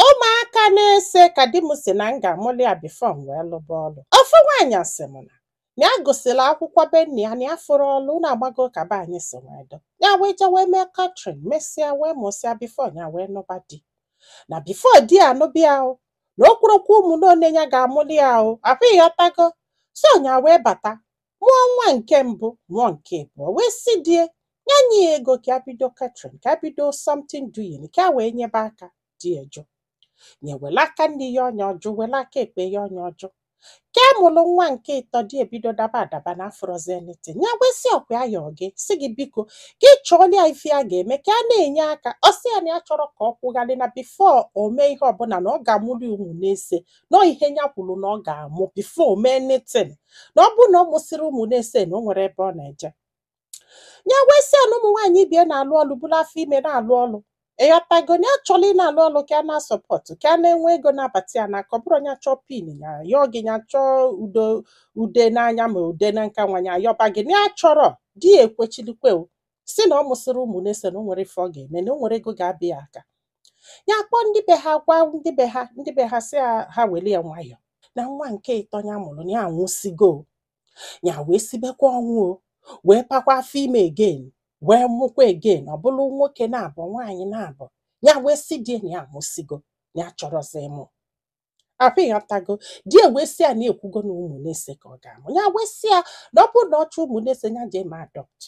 Ụmụaka na-ese ka di m si na m ga-amụli ya before m wee lụba ọlụ. Ofu nwaanyị sị m na ya gụsịrị akwụkwọ be nna ya, na ya fụrụ ọlụ unu agbago ka be anyị si wee dụ. Ya wee jee wee mee catering, mesịa wee mụsịa before ya wee nụba di. Na before di ya anụbịa o, na o kwurukwa ụmụ n'one ya ga-amụli ya o, akwa ịghọtago. So ya wee bata mụọ nwa nke mbụ, mụọ nke abụọ, wee sị die ya nye ya ego ka ya bido catering, ka ya bido something doing, ka ya wee nyebe aka. Di ya jụ. Ya were aka nne ya ọnya ọjụ, were aka ekpe ya ọnya ọjụ. Ka a mụrụ nwa nke ịtọ, di ebido daba adaba na afụrọzi anything. Ya wee sị ọkwa ya yọọ gị, sị gị biko gị chọọla ya ife a ga-eme ka a na-enye aka. Ọ sị ya na ya chọrọ ka ọ kwụghalị na before o mee ihe ọbụla, na ọ ga-amụli ụmụ na-ese nọ ihe ya kwuru na ọ ga-amụ before o mee anything, na ọ bụrụ na ọ mụsịrị ụmụ na-ese na o nwere ebe ọ na-eje. Ya wee sị ya na ụmụ nwaanyị ibie na-alụ ọlụ bụrụ afọ ime na-alụ ọlụ, ịghọtago, na ya chọrọ ị na-alụ ọlụ ka a na-asupport, ka a na-enwe ego na-abata ya n'aka. Ọ bụrụ ya chọọ pin ya yọọ gị, ya chọọ udo ude n'anya ma ude na nka nwa ya yọba gị, na ya chọrọ. Di ya ekwechilikwe o, si na ọ mụsịrị ụmụ na-ese na o nwere ife ọ ga-eme, na o nwere ego ga-abịa ya aka. Ya kpọọ ndị be ha, gwa ndị be ha, ndị be ha sị ha ha weli ya nwayọọ, na nwa nke ịtọ ya mụrụ na ya anwụsigo. Ya wee sibekwa ọnwụ o, wee pakwa afọ ime again, wee mụkwa again, ọ bụrụ nwoke na-abụ, nwaanyị na-abụ. Ya wee sị di na ya amụsigo, na ya chọrọzi ịmụ ahụ, ịghọtago. Di ya wee sị ya na ekwugo na ụmụ na-ese ka ọ ga-amụ. Ya wee sị ya na ọ bụrụ na ọ chọọ ụmụ na-ese, ya jee ma adopt.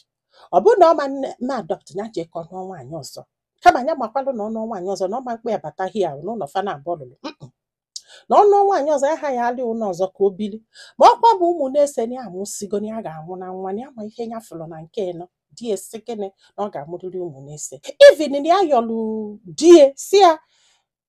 Ọ bụrụ na ọ ma ma adopt, ya jee ka ọ nụọ nwaanyị ọzọ, kama ya makwalụ na ọ nụọ nwaanyị ọzọ na ọ ma mkpe ya bata hia n'ụlọ fa na abụọ lụrụ, na ọ nụọ nwaanyị ọzọ ya ha ya alị ụlọ ọzọ ka o bili. Ma ọkwa bụ ụmụ na-ese na ya amụsigo, na ya ga-anwụ na nwa na ya ma ihe ya fụrụ na nke ịnọ. Di ya sị gịnị? Na ọ ga-amụrịrị ụmụ na-ese. Even na ya yọlụ di ya, si ya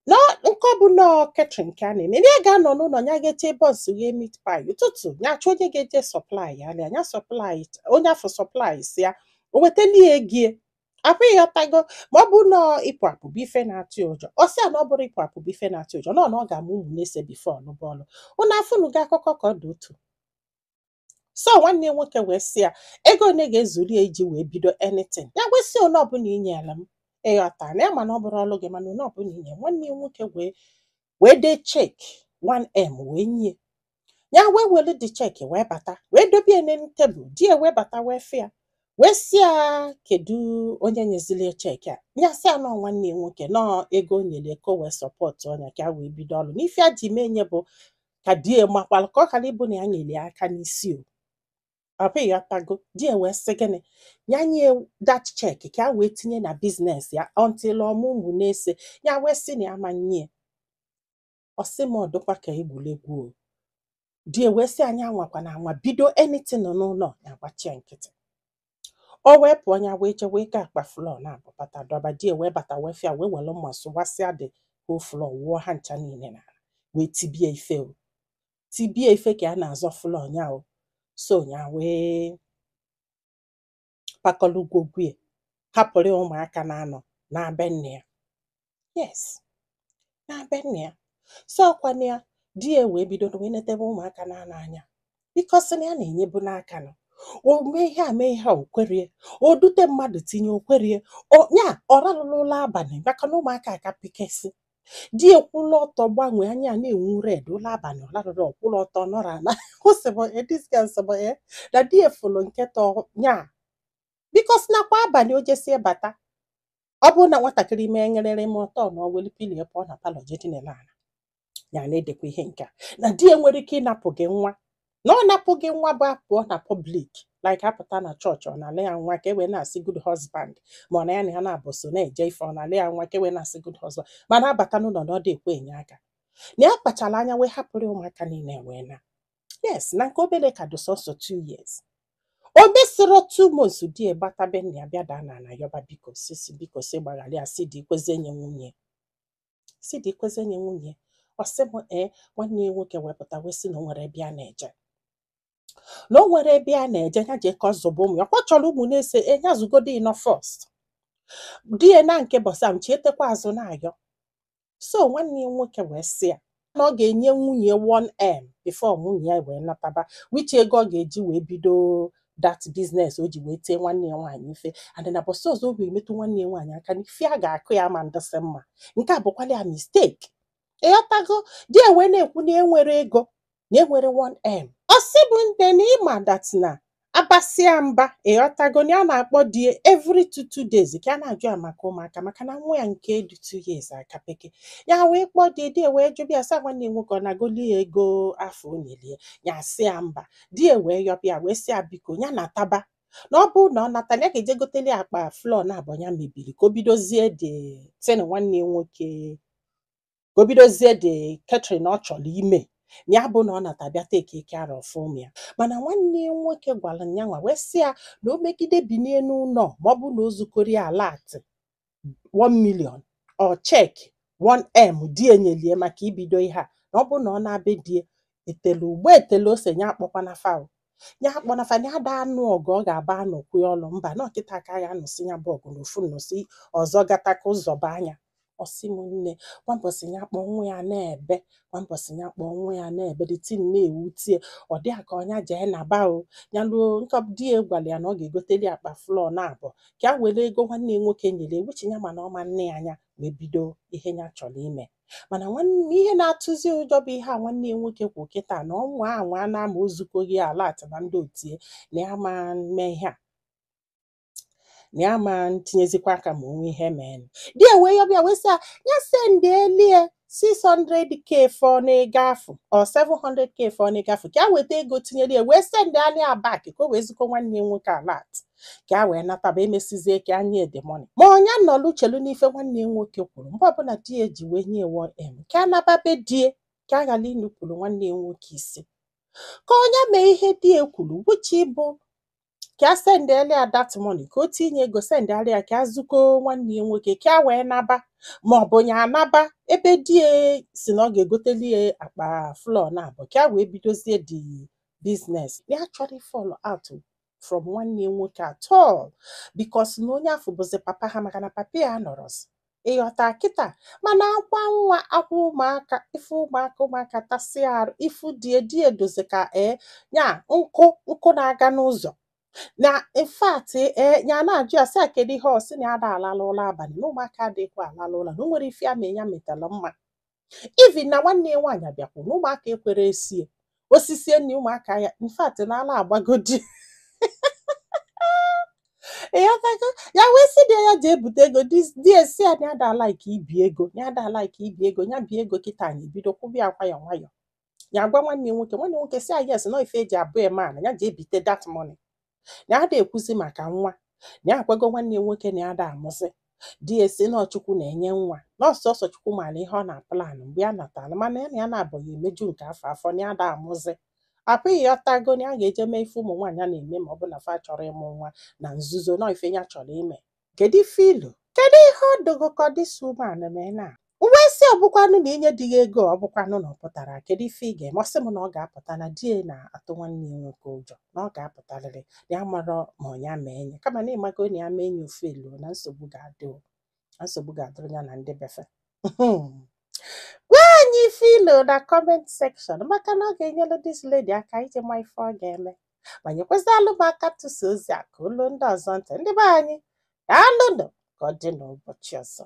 na nke ọ bụ nọọ catering nke a na-eme, na ya ga-anọ n'ụlọ ya ga-eche buns, ghee meat pie ụtụtụ, ya chọọ onye ga-eje supply ya, ya ya supply onye afọ supply, si ya o wetali ya ego akwa, ịghọtago. Ma ọ bụ nọọ ịpụ apụ bụ ife na-atụ ya ụjọ, ọ sị ya na ọ bụrụ ịpụ apụ bụ ife na-atụ ụjọ, nọ na ọ ga-amụ ụmụ na-ese before ọlụba ọlụ. Ụnụ afụnụgo akụkọ ka ọ dị otu. So nwanne ya nwoke wee sị ya ego one ga-ezuru ya iji wee bido anything. Ya wee sị one ọbụla inyela m, ịghọta, na ya ma na ọ bụrụ ọlụ gị, mana one ọbụla inye. Nwanne ya nwoke wee dee cheque 1M wee nye ya, wee were dị cheque wee bata wee dobie ya n'elu tebụl. Di ya wee bata wee fị ya, wee sị ya kedu onye nyezili ya cheque a. Ya sị ya nọọ nwanne ya nwoke, nọọ ego o nyere ka o wee support ọnya ka ya wee bido ọlụ, n'ife a ji mee nye bụ ka di ya makwalụ ka ọ ghara ịbụ na ya nyere ya aka n'isi o ọbụ, ịghọtago. Di ya wee sị gịnị? Ya nye that cheque ka ya wee tinye na business ya until ọmụ ụmụ na-ese. Ya wee sị na ya ma nye. Ọ sị m ọdụkwa ka egwuregwu o. Di ya wee sị anyị anwakwa na anwa bido anything n'ụlọ ya, gbachie nkịtị. O wee pụọ, ya wee jee wee gaa akpa flour na-abụ bata dọba. Di ya wee bata wee fịa, wee were mma sụwasịa the whole flour, wụọ ha ncha niile n'ala, wee tibie ife o, tibie ife ka a na-azọ flour nya o. So ya wee pakọlụ gwogwo ya, hapụrụ ya ụmụaka na-anọ na be nne ya. Yes, na be nne ya. So ọkwanụ ya, di ya wee bido wee netebe ụmụaka na-anọ anya, because na ya na-enyebu n'aka nọ o mee ihe a, mee ihe a, o kwerie, o dute mmadụ tinye, o kwerie o nya ọ rarụla ụlọ abalị maka na ụmụaka aka pikesi. Di ya kwụlụ ọtọ gbanwee anya na-enwu red ụlọ abalị, ọ larụrụ, ọkwụlụ ọtọ nọrọ ala. O sịbụ this girl sịbụ na di ya fụlụ nkịta nya, because na kwa abalị o jesie bata, ọ bụrụ na nwatakịrị mee nyerere m ọtọ na ọ welu pillow pụọ na parlour jee dinere ala, ya na-edekwa ihe nke a na di ya nwere ike ịnapụ gị nwa, na ọ napụ gị nwa bụ apụọ na public, like apụta na chọọchị, ọ na-ala ya nwa ka e wee na-asị good husband, ma ọ na ya na ya na-abụ so na-eje ife, ọ na-ala ya nwa ka e wee na-asị good husband, mana abata n'ụlọ na ọ dị ekwe enye aka. Na ya kpachara anya wee hapụrụ ya ụmụaka niile wee na yes, na nke obere ka dị sọsọ 2 years. O mesịrị 2 months, di ya gbata be nna ya, bịa daa na ana yọba biko, sisi biko, si gbaghara ya, si dị kwezie nye nwunye, si dị kwezie nye nwunye. Ọ sị m ee, nwanne ya nwoke wepụta wee sị na o nwere ebe a na-eje, na o nwere ebe a na-eje, ya jee ka ọ zụba ụmụ ya kwa chọrọ ụmụ na-ese e ya zụgodo ịnọ first. Di ya na nke bọsam chietekwa azụ na-ayọ. So nwanne ya nwoke wee sị ya na ọ ga-enye nwunye 1M before nwunye ya wee nataba, which ego ọ ga-eji wee bido that business o ji wee tie nwanne ya nwaanyị ife, and na bọsị ọzọ o ga-emetụ nwanne ya nwaanyị aka na ife a ga-akụ ya ma ndịsị mma. Nke a bụkwala ya mistake. Ịghọtago? Di ya wee na-ekwu na enwere ego, na enwere 1M. Ọ sị bụ nne na ịma that na abasịa mba. Ịghọtago? Na ya na-akpọ di ya every 2 2 days ka a na-ajụ ya maka ụmụaka, maka na nwa ya nke dị 2 years aka peke. Ya wee kpọọ di ya, di ya wee jụbịa ya sị nwanne ya nwoke ọ na-agoli ya ego afọ o nyelie ya. Sị ya mba. Di ya wee yọbịa, wee sị ya biko, ya nataba, na ọ bụrụ na ọ nata, na ya ga-eje goteli akpa flour na abụọ ya mebiri, ka o bidozie the tin nwanne ya nwoke, ka o bidozie the catering ọ chọrọ ime. Na ya bụ na ọ nata bịa take care of ụmụ ya. Mana nwanne ya nwoke gwara nyanwa wee sị ya na o megide binie n'ụlọ, ma ọ bụ na o zukọrọ ya alert 1 million or check 1M di enyelie maka ibido ihe a, na ọ bụ na ọ na-abịa die etele ugbo etele ose, ya akpọkwana fa o, ya akpọna fa, ya ada anụ ọgụ ọ ga-aba anọkwu ọlụ mba na ọkịta ka ya anụsị ya bụ ọgụ na ofu nnụsị ọzọ gataka ụzọ bụ anya. Ọsị m nne, kwa mbọsị ya kpọọ nwa ya na-ebe, kwa mbọsị ya kpọọ nwa ya na-ebe, the thing na-ewutie. Ọ dị ka ọnya jee naba o, ya luo nke di ya gwara ya na ọ ga-egoteli akpa flour na abụọ ka ya were ego nwanne ya nwoke nyere ewuchi ya, mana ọma nne ya anya wee bido ihe ya chọrọ ime. Mana nwanne ihe na-atụzi ụjọ bụ ihe a nwanne ya nwoke kwu kịta, na ọnwa anwa na ama ozukọghị alert na ndị otie, na ya ma mee ihe a, na ya ma tinyezikwa aka ma onwe ihe mee. Di ya wee yọbịa, wee sị ya ya send elie 600K fọ n'ego afọ or 700K fọ n'ego afọ, ka ya weta ego tinyere ya, wee send ali ya back, ka o wee zukọ nwanne ya nwoke alert, ka a wee nataba, emesizie ka anya the money. Ma ọnya nọlụ chelu n'ife nwanne ya nwoke kwuru, mgbe ọbụla di ya ji wee nye 1M ka a naba be die, ka a ghara inupụrụ nwanne ya nwoke isi, ka onye mee ihe di ya kwuru, which bụ ka a sendeli ya that money, ka o tinye ego sendeli ya, ka a zukọ nwanne ya nwoke, ka a wee naba, ma ọ bụ ya anaba ebe di ya si na ọ ga-egoteli ya akpa flour na abụọ, ka a wee bidozie the business. Ya chọrọ fall out from nwanne ya nwoke at all, because na onye afọ bụzi papa ha, maka na papa ya nọrọzi. Ịghọta kịta? Mana akwa nwa, akwa ụmụaka, ife ụmụaka, ụmụaka tasịa arụ, ifu die die dozi ka ee ya nkụ nkụ na-aga n'ụzọ na in fact ee ya na-ajụ ya sị ya kedu ihe ọ sị na ya da alala ụla abalị, na ụmụaka adịghịkwa alala ụla, na o nwere ife ya mee ya metara mma. Even na nwanne ya nwaanyị bịakwu na ụmụaka ekwere esie osisi nri ụmụaka ya, in fact na ala agbagodi. Ịghọtago? Ya wee sị di ya ji ebute ego, di esi ya na ya da like ibi ego, ya da like ibi ego, ya bi ego kịta, anyị ebido kwụbịa nwayọ nwayọ. Ya gwa nwanne ya nwoke, nwanne ya nwoke sị ya yes, no, ife eji abụ eme na ya ji ebite that money, na ya da ekwuzi maka nwa, na ya agwago nwanne ya nwoke na ya da amụsị. Di ya si na Chukwu na-enye nwa, na ọsọsọ Chukwu maara ihe ọ na-aplan mgbe ya natara, mana ya na ya na-abụghị emeju nke afọ afọ, na ya da amụsị apụ. Ịghọtago? Na ya ga-eje mee ife ụmụ nwaanyị a na-eme ma ọ bụ na fa chọrọ ịmụ nwa na nzuzo, nọ ife ya chọrọ ime. Kedu ife ilu? Kedu ihe ọ dogo ka this woman mee na wee sị ọ bụkwanụ na inye di ya ego, ọ bụkwanụ na ọ pụtara? Kedu ife ị ga-eme? Ọ sị m na ọ ga-apụta, na di ya na-atụ nwanne ya nwoke ụjọ na ọ ga-apụtarịrị, na ya marọ ma ọ ya mee enyi, kama na ịmago na ya mee enyi ofe elu, na nsogbu ga-adị o, na nsogbu ga-adịrị ya na ndị befe. Gwa anyị ife ilo na comment section, maka na ọ ga-enyelu this lady aka iji ma ife ọ ga-eme, ma nyekwazịalụ m aka tụsa ozi a ka olu ndị ọzọ ntị. Ndị be anyị, daalụnụ. Ka ọ dị n'ụbọchị ọzọ.